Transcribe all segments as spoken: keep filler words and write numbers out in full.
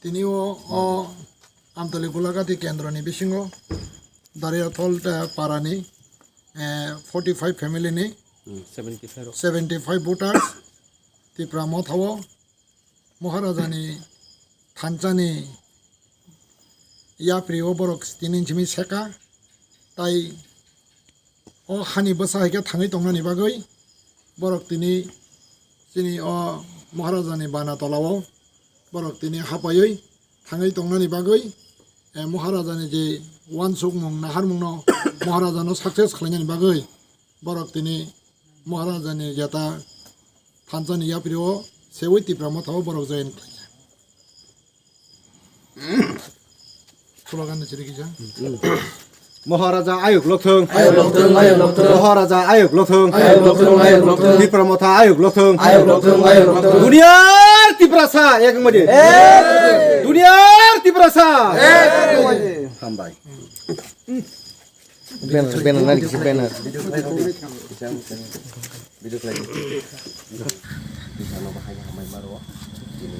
Tini o, o Amtali Golagati kendroni bisingo Dariathol, eh, parani, eh, forty five family ni Hmm, seventy five rok. Seventy five voters Tipra Motha o Maharaja ni thansa ni yapri o borok tini simi seka, tai o hani bwsa hai khe thangwi tongnani bagwi borok tini chini o Maharaja ni bana tola o borok tini hapaiwi thangwi tongnani bagwi, eh, Maharaja ni je wansukmung naharmung no Maharaja no success khlainani bagwi borok tini Maharaja ni jeta thansa ni yapri o sewi Tipra Motha o borok join khlaikha. Slogan ni chirikija. Maharaja ayuk lokthung. Ayuk lokthung, ayuk lokthung. Maharaja ayuk lokthung. Ayuk lokthung, ayuk lokthung. Tipra Motha ayuk lokthung. Ayuk lokthung, ayuk lokthung. Duniyar Tiprasa, ek mode. Ek. Duniyar Tiprasa. Ek mode. Hambai. Banner, banner, nari kisi banner. Video khlai di. Bisano bahai hambai maro. Tini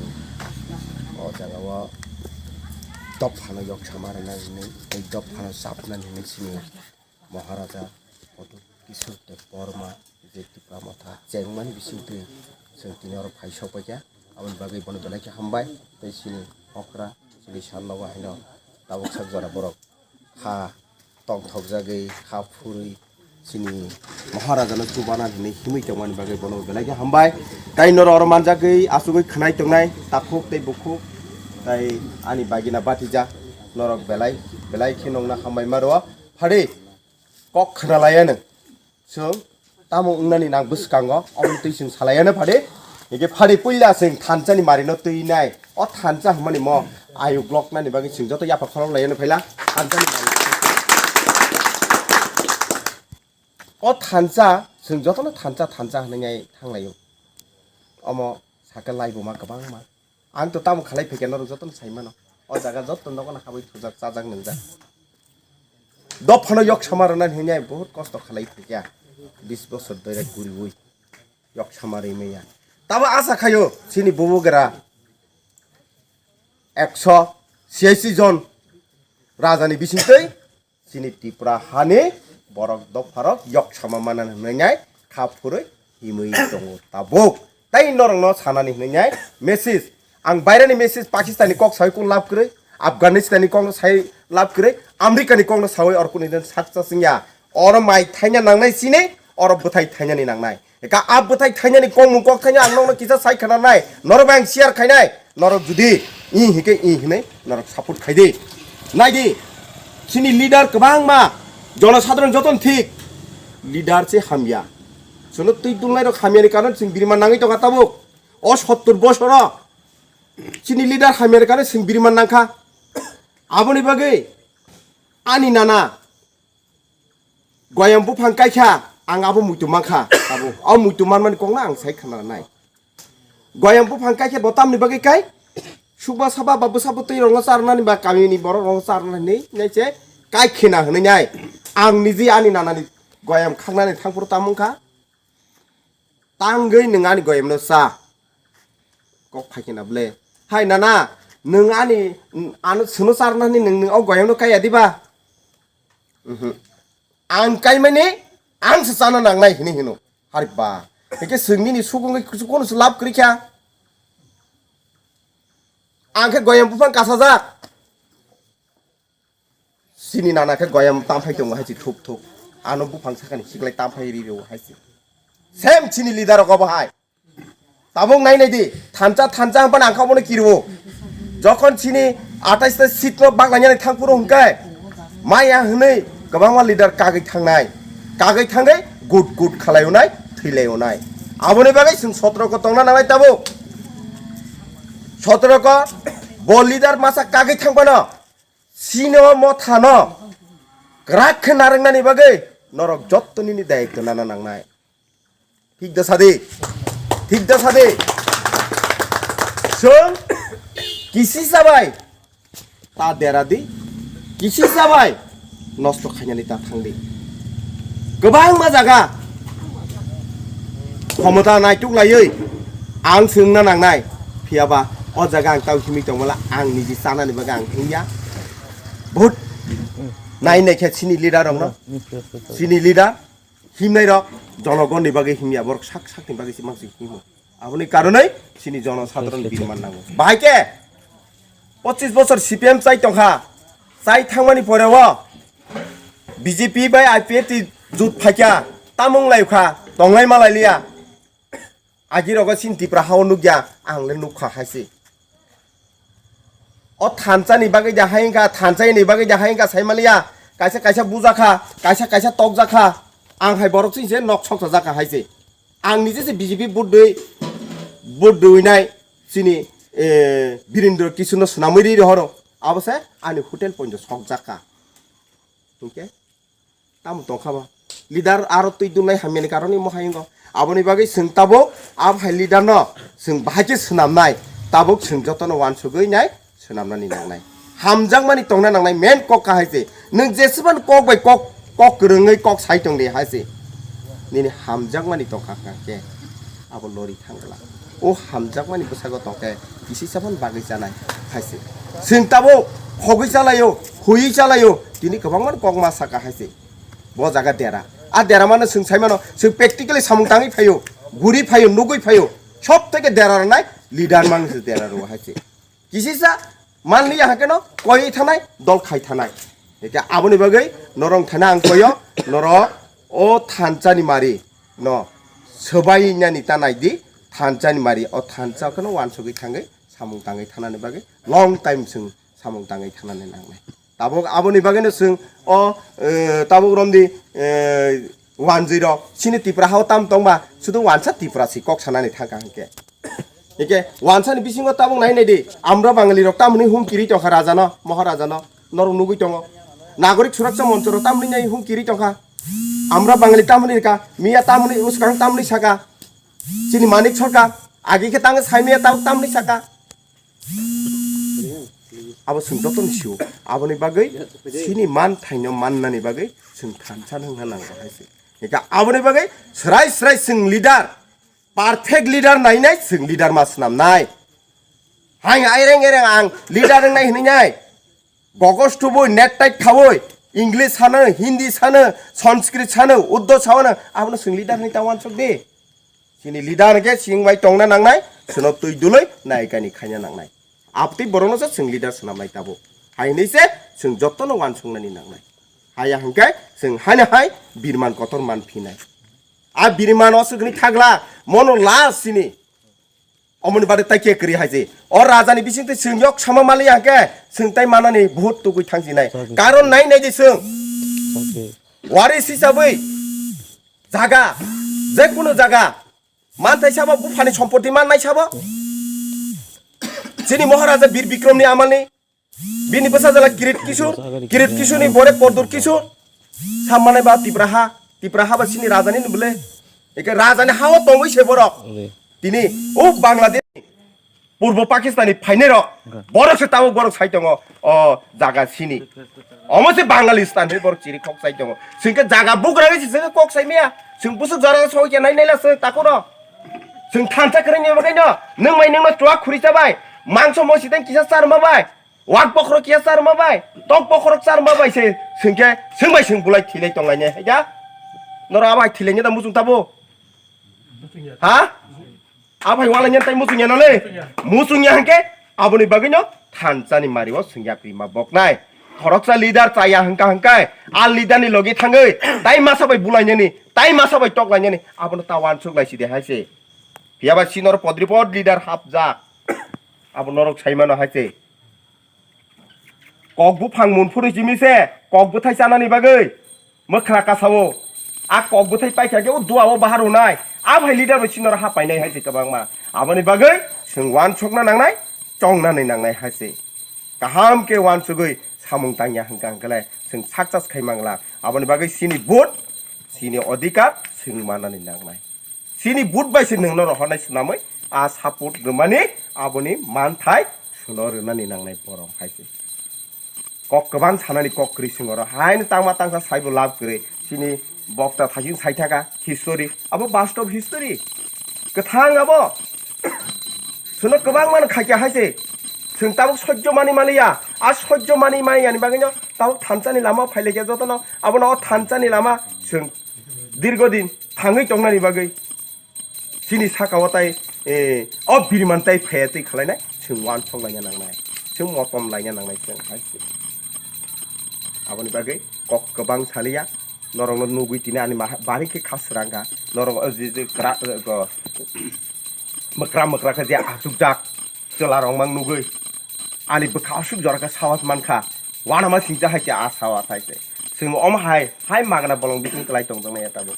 o jaga o dopha no yok sama rwna hinwi, tei dopha no chapna hinwi sini Maharaja Koto Kishore Debbarma je Tipra Motha chengmani bisingtwi chwng tini oro phai sokpaikha. Aboni bagwi bono belai khe hambai tei sini okra chini salno haino tabuk sak jora borok ha tongthokjagwi ha phurwi chini Maharaja no chubana hinwi himwi tongmani bagwi bono belai khe hambai. Tai norok oro manjagwi achugwi khwnai tongnai takhuk tei bukhuk tai ani bagina batija norok belai belai khe nongna hambai ma rwo. Phadi kok khna laiya nwng. Chwng tamo wngnani nang bwskango, oboni twi chwng salaiya no phadi. Hingke phadi puila chwng thansa ni mari no twi nai. O thansa hwnmani mo ayuk loknani bagwi chwng joto yapha khorok laiya no phaila. Thansa ni mari. O thansa chwng joto no thansa thansa hwnwi ngai thanglaio. Omo sakhe laibuma kwbangma. Ang to tamo khalai phaikha norok jotono sai mano. O jaga joto nogo no habwi thujak chajak nwngjak. Dophano yok sama rwna hinwi ai bahut kosto khalai phaikha. Bis bosor doira guriwi yok sama rwi maya. Tabo asa khaio chini bubugra ekso siyaisi jon rajani bisingtwi chini Tripura hani borok dopharok yok sama mana hwnwi nai kha phurwi himwi tongo tabuk. Tai norokno sanani hwnwi nai message. Ang bairani message Pakistan ni kok sawi kung lab kwrwi, Afghanistan ni kok no sai lab kwrwi, America ni kok no sawi or kuni den sakcha singya. Oro mai thaina nangnai sini, oro bwthai thainani nangnai. Eka a bwthai thainani kongmung kok thaina ang nokno kisa sai khana nai. Norok bai ang share khainai. Norok judi i hike i hinai norok support khaidi. Naidi. Chini leader kwbangma jonosadharon joton thik. Leader se hamya. Chwngno twi dulnai rok hamya ni karon chwng birman nangwi tongkha tabuk. O sottur bosoro chini leader hamya ni karon chwng birman nangkha. Aboni bagwi ani nana Goyam buphang kaikha, ang abo muitu mankha, abo. O muitu manmani kokno ang sai khna nai. Goyam buphang kaikha bo tamni bagwi kai? Sukba saba ba bwsa bwtwi rokno charnani ba kamini borok rokno charnani nai se kai khina hwnwi nai. Ang niji ani nanani goyam khangnani thangphuru tamung kha. Tangwi nwng ani goyamno cha. Kok phai khina ble. Hai nana, nwng ani, ano chwngno charnani nwng, nwng o goyamno kaiya diba? Mhm. Ang kaimani, ang se chana nangnai hini hino. Hari ba. Hike chwng nini sukungwi kusu kono se lab kwrwi kha. Ang khe goyam buphang kasajak. Chini nana khe goyam tamphai tongo hai se thuk thuk. Ano buphang sakani siklai tamphai ri rw hai se. Same chini leader rok obo hai. Tabuk nai nai di, thansa, thansa hwnphano ang kha obono kirwo. Jokhon chini atais ta seat no baglainani thangphuru hwnkhe, maya hwnwi kwbangma leader kagwi thangnai. Kagwi thangwi gut gut khalai unai, thwilai unai. Aboni bagwi chwng sotroko tongna nangnai tabuk. Sotroko bo leader masa kagwi thangphano, chini o mothano kwrak khe narwknani bagwi norok jotto nini dayitw nana nangnai. Thik da sadi. Thik da sadi. Chwng kisi sabai ta dera di. Kisi sabai nosto khainani ta thang di. Kwbangma jaga khomota naituk laiwi ang swngna nangnai. Phiyaba O jaga ang tau himwi tongmala ang niji chanani bagwi ang himya. Bahut nai nai khe chini leader rokno. Chini leader himnai rok jonogonni bagwi himya, borok sak sakni bagwi se mangsi himo. Aboni karonwi chini jono sadharon bini man nango. Bahai khe pochis bosor C P M chai tongkha. Chai thangmani pore o B J P bai I P F T jut phaikha. Tamung lai kha, tonglai malai liya. Agirogo chini Tipra hao nukya, ang le nukha hai se. O thansa ni bagwi da hai wngkha, thansa ni bagwi da hai wngkha sai maliya. Kaisa kaisa bujakha, kaisa kaisa tokjakha. Ang hai borok chini se nok soksa jakha hai se. Ang nije se B J P vote dui, vote duinai chini, eh, Birendra Kishore no swnamwi ri rohoro. Abo se ani hotel point sokjakha. Hingke tamo tongkha ba. Leader aro twi dunai hamyani karoni mo hayungo. Aboni bagwi chwng tabuk abo hai leader no chwng bahai khe swnamnai. Tabuk chwng jotono wansugwi nai swnamnani nangnai. Hamjakmani tongna nangnai main kok kahai se. Nwng jesebani kok bai kok, kok kwrwngwi kok sai tong di hai se. Nini hamjakmani tongkha kha khe abo lori thangla. O hamjakmani bwsago tongkhe kisi saban bagwi chanai hai se. Chwng tabuk khogwi chalaio, huiwi chalaio, tini kwbangma kok ma saka hai se. Bo jaga dera. A dera mano chwng sai mano, chwng practically samung tangwi phaio, guri phaio, nugwi phaio. Sob theke dera rwnai leader mang se dera rwo hai se. Kisisa manliya hakeno koi thanai, dol khai thanai. Eke aboni bagwi norong thana ang koyo, norok o thansa ni mari no swbai nani ta nai di, thansa ni mari o thansa kheno wansugwi thangwi samung tangwi thanani bagwi long time chwng samung tangwi thanani nangnai. Tabuk aboni bagwino chwng o, eh, tabuk romdi, eh, wanjwi rok chini Tipra hao tam tongma sudu wansa Tipra si kok sanani thangkha hwnkhe. Hwnkhe wansa ni bisingo tabuk nai nai di, amra Bangali rok tamoni hum kiri tongkha raja no, Maharaja no, norok nugwi tongo. Nagorik suraksa moncho rok tamoni nai hum kiri tongkha. Amra Bangali tamoni rika, miya tamoni uskang tamoni saka. Chini Manik Sarkar, agi khe tang sai miya tabuk tamoni saka. Abo chwng jotono sio. Aboni bagwi chini man thaino mannani bagwi chwng thansa wngna nango hai se. Eka aboni bagwi srai srai chwng leader, perfect leader nainai chwng leader ma swnamnai. Hai aireng aireng ang leader wngnai hwnwi nai. Gogos tubui, net tight khaui, English sano, Hindi sano, Sanskrit sano, Urdu sano, abono chwng leader hwnwi ta wansuk di. Chini leader hwnkhe chwng bai tongna nangnai, chwngno twi dului naikani khaina nangnai. Abtwi borokno se chwng leader swnamnai tabuk. Hai hwnwi se chwng jotono wansuknani nangnai. Haya hwnkhe chwng haino hai birman kotor man phinai. A birman o swkni thagla, mono last chini. Omoni bade tai khe kwrwi hai se. O rajani bisingtwi chwng yok sama maliya hwnkhe chwng tai manani buhut tugui thangsinai. Karon nai nai di chwng. Waris hisabwi jaga, je kunu jaga, manthai sabo, buphani sompoti mannai sabo. Chini Maharaja Bir Bikramni amalni, bini bwsajala Kirit Kishore, Kirit Kishore'ni bore Pordur Kishore. Sammanai ba Tipra ha, Tipra ha ba chini rajani ni bwle. Eke rajani ha o tongwi se borok. Tini o Bangladesh. Purbo Pakistan ni phainai rok, borok se tabuk borok sai tongo o jaga sini. Omo se Bangalistan he borok chiri kok sai tongo. Singke jaga bugra se singke kok sai mia. Sing busuk jara soi ke nai nai la se takuro. Sing thansa kere ni makai no. Nung mai nung no chua khuri cha bai. Mangso mo siteng kisa sar ma bai. Wak bokhorok kisa sar ma bai. Tok bokhorok sar ma bai se singke sing bai sing bulai thilai tong lai ne. Ja. Noro abai thilai ne da muchung tabo. Ha? Abai wala nyen tai muchung ya no le. Muchung ya hangke aboni bagwi no thansa ni mari o singya prima boknai. Khoroksa leader chaya hangka hangkai. A leader ni logi thangwi tai masa bai bulai nyani, tai masa bai tok lai nyani. Abono ta wansuk lai sidi hai se. Phiya ba sinor podri pod leader hapjak. Abo norok sai mano hai se. Kok buphang mun phuru simi se kok bwthai chanani bagwi mwkhra kasao. A kok bwthai paikha khe o dua o bahar rwnai. A bhai leader bai sinoro ha painai hai se kwbangma. Aboni bagwi chwng wansukna nangnai, chongnani nangnai hai se. Kaham khe wansugwi samung tangya hwnkha hwnkhe le chwng success khai mangla. Aboni bagwi chini vote, chini odhikar chwng manani nangnai. Chini vote bai se nwngno rohornai swnamwi a support rwmani aboni manthai suno rwnani nangnai borok hai se. Kok kwbang sanani kok kwrwi swngo oro. Haino tangma tangsa saibo lab kwrwi. Chini bokta thajin saithaka history. Abo bastob history. Kwthang abo. Chwngno kwbangma no khaikha hai se. Chwng tabuk sojjo mani maliya. A sojjo mani mani yani bagwino tabuk thansa ni lama phailaikha jotono. Abono o thansa ni lama chwng dirgo din thangwi tongnani bagwi. Chini saka o tai, eh, o biriman tai phaya twi khwlainai. Chwng uansuk laina nangnai. Chwng motom laina nangnai chwng hai se. Aboni bagwi kok kwbang saliya. Norokno nugwi tini ani maha-, bari khe kha srangkha. Norok o je je kra-, go, mwkra mwkra khe je achukjak chwla rok mang nugwi ani bwkha aswk jora khe sawat mankha, uanama singcha hai se a sawat hai se. Chwng omo hai hai magna bolong bising kwlai tongjaknai ya tabuk.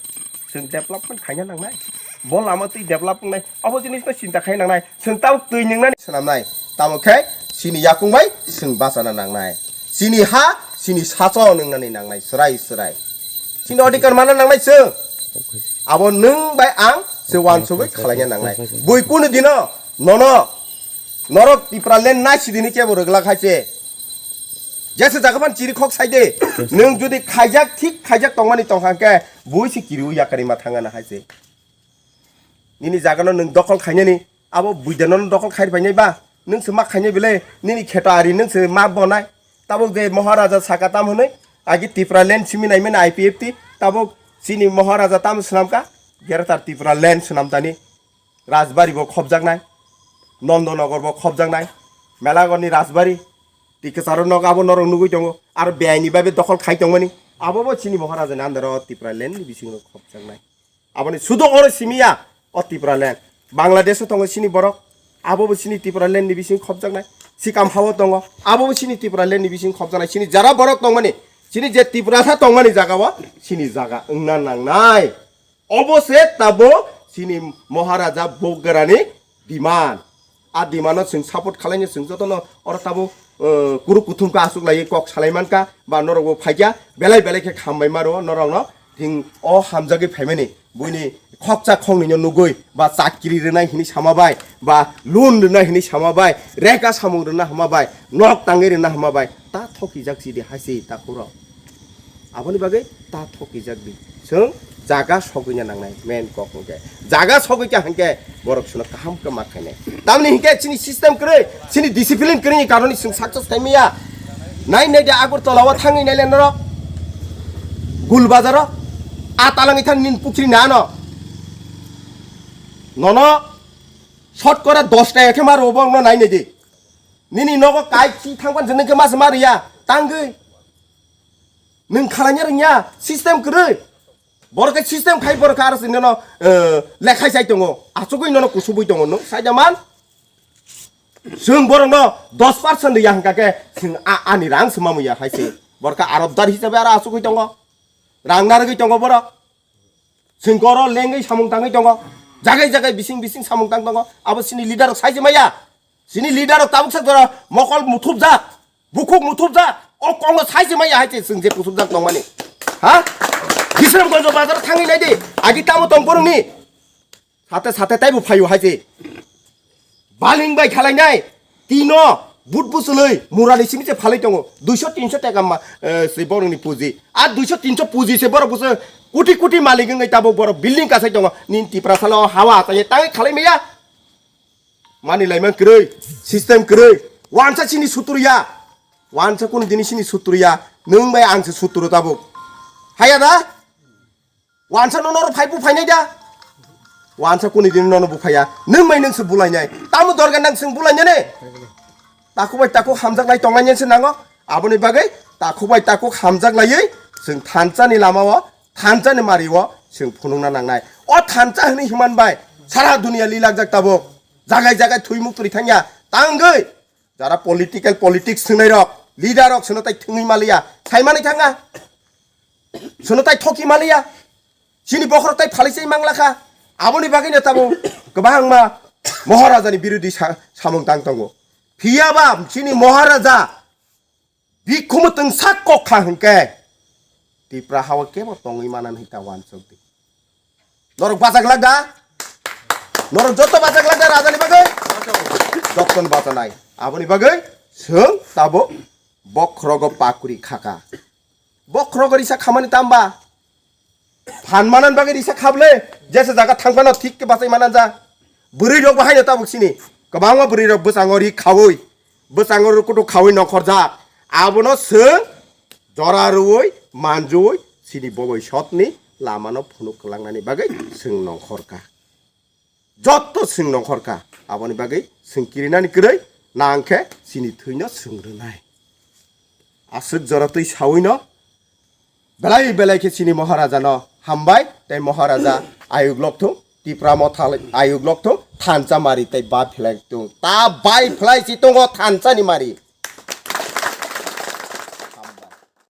Chwng development khaina nangnai, bo lama twi develop wngnai, abo jinisno chinta khai nangnai. Chwng tabuk twi nwngnani swnamnai, tamo khe chini yakung bai chwng bachana nangnai, chini ha chini sacho nwngnani nangnai swrai swrai. Chini odhikar mana nangnai chwng. Abo nwng bai ang se uansugwi khwlaina nangnai. Bui kunu dino nono norok Tipraland nai sidini kebo rwglak hai se. Jesa jaga phan chiri khok sai de. Nwng jodi khaijak thik khaijak tongmani tongkha khe bui se kiriui yakarima thangana hai se. Nini jagano nwng dokhol khainani, abo buidano dokhol khai phainai ba, nwng se ma khainai bele, nini kheto ari nwng se ma bonai. Tabuk je Maharaja saka tam hwnwi, agi Tipraland simi naimani I P F T, tabuk chini Maharaja tam swnamka, Greater Tipraland swnamtani, Rajbari bo khobjaknai, Nondonogor bo khobjaknai, Melagorni Rajbari, Tikwcharo nok abo norok nugwi tongo, aro beaini babe dokhol khai tongmani, abo bo chini Maharajani under o Tipraland ni bisingo khobjaknai. Aboni sudo oro simiya o Tipraland. Bangladesh o tongo chini borok, abo bo chini Tipraland ni bising khobjaknai. Sikam hao tongo, abo bo chini Tipraland ni bising khobjaknai. Chini jara borok tongmani, chini je Tiprasa tongmani jaga o, chini jaga wngna nangnai. Obo se tabo chini Maharaja Bograni demand. A demand no chwng support khwlaino chwng jotono oro tabo, eh, kuru kuthum khe aswk laiwi kok salai mankha ba norok bo phaikha belai belai khe khambai maro norok no thing o hamjagwi phaimani buini khokcha khoknwi no nugwi ba chakri rwnai hini sama bai ba loan rwnai hini sama bai reka samung rwna hama bai nok tangwi rwna hama bai ta thokijak chidi hai se ta khoro. Aboni bagwi ta thokijak di. Chwng jaga sogwina nangnai, main kok hwnkhe. Jaga sogwi kha hwnkhe borok chwngno kaham khe ma khainai. Tamni hwnkhe chini system kwrwi, chini discipline kwrwini karoni chwng success khai maya. Nai nai de Agartala o thangwi naile norok. Gul bazaro. A talangwi thang nin pukhri nano. Nono shotkora dos taka khe ma rwo bongno nai nai di. Nini nogo kai chi thangpan jwnwi khe ma se ma riya. Tangwi. Nwng khalaina rwngya, system kwrwi. Borok khe system khai borok khe aro se nono, eh, lekhai sai tongo. Achugwi nono kusubwi tongo nwng saida man. Chwng borokno dos percent rwya hwnkha khe chwng a-, ani rang se mamuya hai se. Borok khe arobdar hisabe aro achugwi tongo. Rang narwgwi tongo borok. Chwng oro lengwi samung tangwi tongo. Jagai jagai bising bising samung tang tongo. Abo chini leader rok sai se maya. Chini leader rok tabuk sak jora mokol muthupjak, bukhuk muthupjak, o kokno sai se maya hai se chwng je kuthupjak tongmani. Ha? Bisramganj bazar thangwi nai di, agi tamo tong borokni. Sate sate taibo phaio hai se. Baling bai khalainai, tino, but busulwi, murani simi se phalwi tongo, duiso tinso taka ma, eh, se borokni puji. A duiso tinso puji se borok buso kuti kuti malik wngwi tabuk borok building kasai tongo. Nini Tiprasalo hawa achai tangwi khalai maya. Mani laimang kwrwi, system kwrwi. Wansa chini sutru ya. Wansa kunu dini chini sutru ya. Nwng bai ang se sutru tabuk. Haya da? Wansa no noro phai bu phainai da? Wansa kunu dini nono bu phaiya. Nwng bai nwng se bulainai. Tamo dorga nang chwng bulainai ne? Takhuk bai takhuk hamjak lai tonglainai se nango. Aboni bagwi takhuk bai takhuk hamjak laiwi chwng thansa ni lama o, thansa ni mari o chwng phunukna nangnai. O thansa hwnwi himan bai sara dunia lilagjak tabuk. Jagai jagai thwi muktri thangya tangwi jara political politics thwngnai rok, leader rok sono tai thwngwi maliya, sai mani thanga. Sono tai thoki maliya. Chini bokhorok tai phalai sai manglakha. Aboni bagwi no tabuk kwbangma Maharaja ni birodi sa-, samung tang tongo. Phiya ba chini Maharaja Bikhumu twngsak kok kha hwnkhe, Tipra hao kebo tongwi manani hwnkhe ta uansuk di. Norok bachak lak da? Norok joto bachak lak da rajani bagwi? Jotono bachanai. Aboni bagwi chwng tabuk bokhorogo pakri khaka. Bokhorogo risa khamani tamba? Phan manan bagwi risa khablwi, jesa jaga thangphano thik khe bachai manan ja. Bwrwi rok bahaino tabuk sini. Kwbangma bwrwi rok bwskango ri khawi, bwskango rukutu khawi nongkhorjak. Abono chwng jora rwui manjui chini boboi sotni lamano phunuk kwlangnani bagwi chwng nongkhorkha. Jotto chwng nongkhorkha, aboni bagwi chwng kirinani kwrwi nangkhe chini thwino chwng rwnai. Aswk jora twi sawino belai belai khe chini Maharajano hambai tei Maharaja ayuk lokthung, Tipra Motha ayuk lokthung, thansa mari tei ba phlai tung. Ta bai phlai si tongo thansani mari.